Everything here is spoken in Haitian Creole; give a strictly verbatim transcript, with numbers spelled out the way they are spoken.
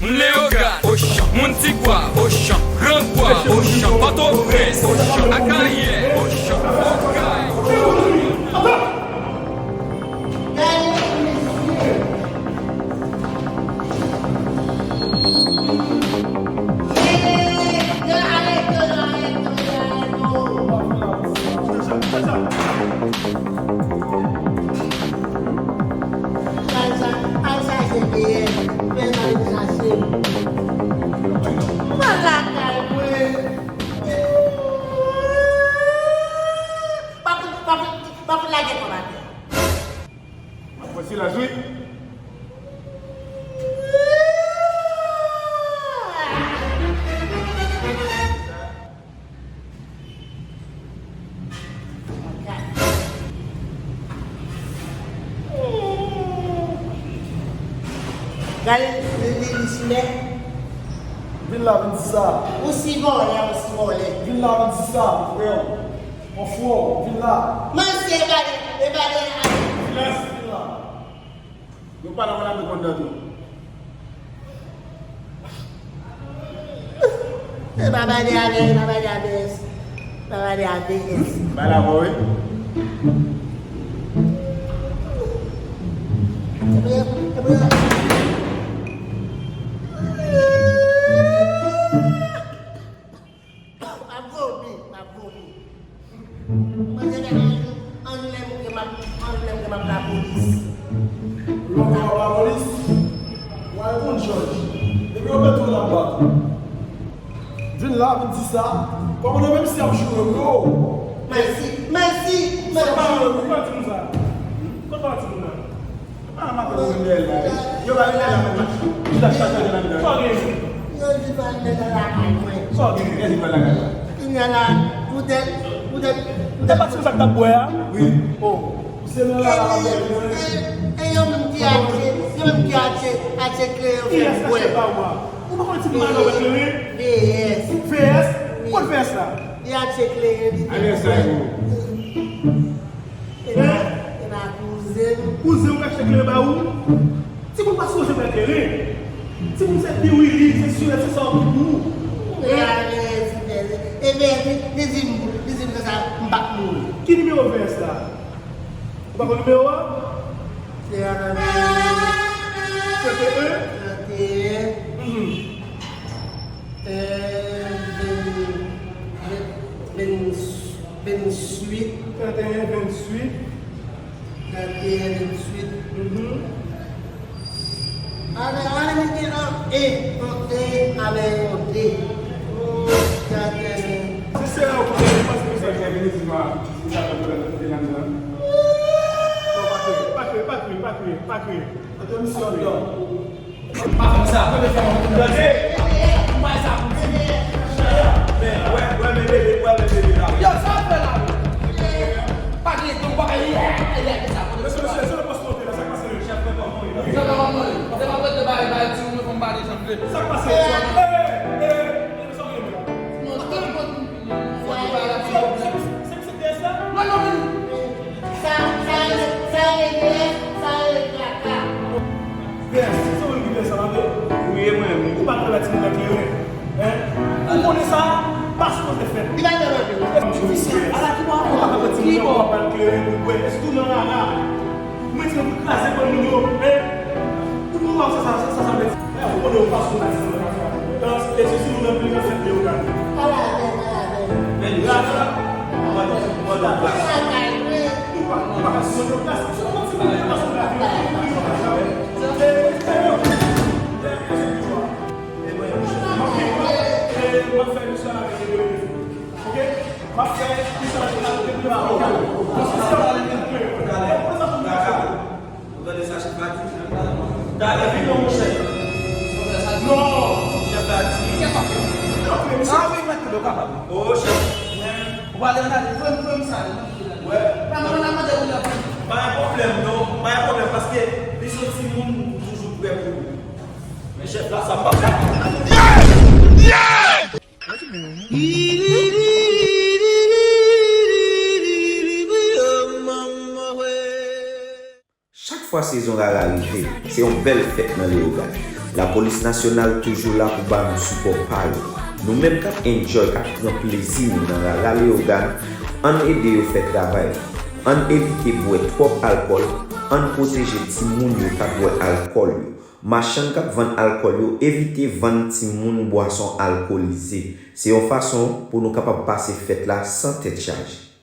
Moun Leyogàn, Ochan. Moun Tigwav, Ochan. Grangwav, Ochan. Pòtoprens, Ochan. Akayè, Ochan. Okay. Al chache, al chache P S, P S al vin chache m. Mwen lakay mwen. Pa fout, pa fout, pa fout lage kò m atè. Mwen silans wi. Gade li, li, li chimè. Vin la, vin di sa. Ou si vòlè, ou si vòlè. Vin la, vin di sa, frè. Mon frè, vin la. Mesye, e pa de, e pa de. Silans, vin la. Nou pa nan konn ap reponn nan tou. E pa pale avè, e pa pale avè S. E pa pale avè S. Pale avè w, wi. E pou yo, e pou yo. M ap vomi, m ap vomi. Mwen se fè anjou, anjou lè m ke m ap, anjou lè m ke m ap lapolis. Lòt fwa w lapolis, w al konn jòj. Depi yo mete w nan bak. Vin la, vin di sa. Kòman nou menm si ap joure, bro? Mèsi, mèsi, mèsi. Sa pa vre, wi. Kote pati nou sa? Kote pati nou la? Ah, m ap tann Rinel la, wi. Yo ba Rinel la menm machin. Li t ap chache nan mitan. Sa w gen? Yo di pa Rinel nan lakay mwen. Sa w gen? Rinel di pa lakay la. Rinel la, poutèt, poutèt, poutèt. E pa ti sa k t ap bwè a? Wi. Oh. Se nan la la bwè. E, e, e yo menm ki achte, yo menm ki achte, achte kleren pou bwè. Ki yès achte ba ou a? Ou pa konn ti malè wè kleren? V S. V S? Wi. Kot V S la? Li achte kleren, li te bwè. Ann fè sa, wi. E pa, e pa kouzen. Kouzen ou ka achte kleren ba ou? Timoun pa sipoze pran kleren. Timoun se piwili, se sirèt, se sa w pi pou ou. E a, e, e, e, e, li di m, li di m konsa, m p ap mouri. Ki nimewo V S la? Ou pa konn nimewo a? Se a, trannteyen. Trannteyen. Mhm. E, ven, ven, ven, vennuit. Trannteyen, vennuit. Trannteyen, vennuit. Mhm. Ale, ale, mete an E, an E, ale, an D. Oh, trannteyen. Se sè a ou konnen, li panse ke sa. Pa kriye, pa kriye, pa kriye, pa kriye, pa kriye. Antre misye anndan. Pa fè sa, premye fwa mwen tande. Ou bay sa pou di. Men, wè, wè, men bebe, wè, men bebe la. Yo, sa w ap fè la? Pa gen don, pa gen yè, yè, yè, sa. Mesye, mesye, se le poste monte la, sa k pase? Chèf, mwen pa mouri. Sa pa mouri. Se pa prete bay, bay, ti moun, fò m pale jan m vle. Sa k pase? Eh, eh, eh, sa w vle la? Non, se pa prete. Sa, sa, sa, sa, sa, sa, sa, V S, se ou menm ki fè sa, pa vre? Wi, e mwen menm, wi. Ou pa t konn bay timoun nan kleren, en? Ou konnen sa pa sipoze fèt. Li pa t konn bay kleren. Difisil. Ala ki bò ou pa ka pran timoun nan pou w ap bay kleren pou bwè. Èske ou nan rara? Ou mete yo pou kraze granmoun yo, en? Ou pou wè sa, sa, sa, sa, sa vle di. Ou konnen ou pa sou nan timoun nan. Dans, e se timoun nan vle nan fèt Leyogàn. Ala, ala, ala. Men rara, mwen, mwen, mwen, Ou tande sa, chèf Ati? Talè, vin non, monchè. Non, chèf Ati. Ah wi, mèt, ou kapab. Oh, chèf. Ou pale ann ale, frè m, frè m, sa. Wè. Pa mwen, mwen, mwen, mwen, pa gen pwoblèm, non. Pa gen pwoblèm, paske li se yon timoun, m toujou prè pou li. Men chèf la, sa m p ap fè. Yeah! Yeah! Chak fwa sezon rara rive, se yon bèl fèt nan Leyogàn. Lapolis Nasyonal toujou la pou ba nou sipò pa yo. Nou menm k ap enjoy, k ap pran plezi nou nan Rara Leyogàn, ann ede yo fè travay la. Ann evite bwè twòp alkòl, ann pwoteje timoun yo k ap bwè alkòl yo. Machann k ap vann alkòl yo, evite vann timoun bwason alkolize. Se yon fason pou nou kapab pase fèt la san tèt chaje.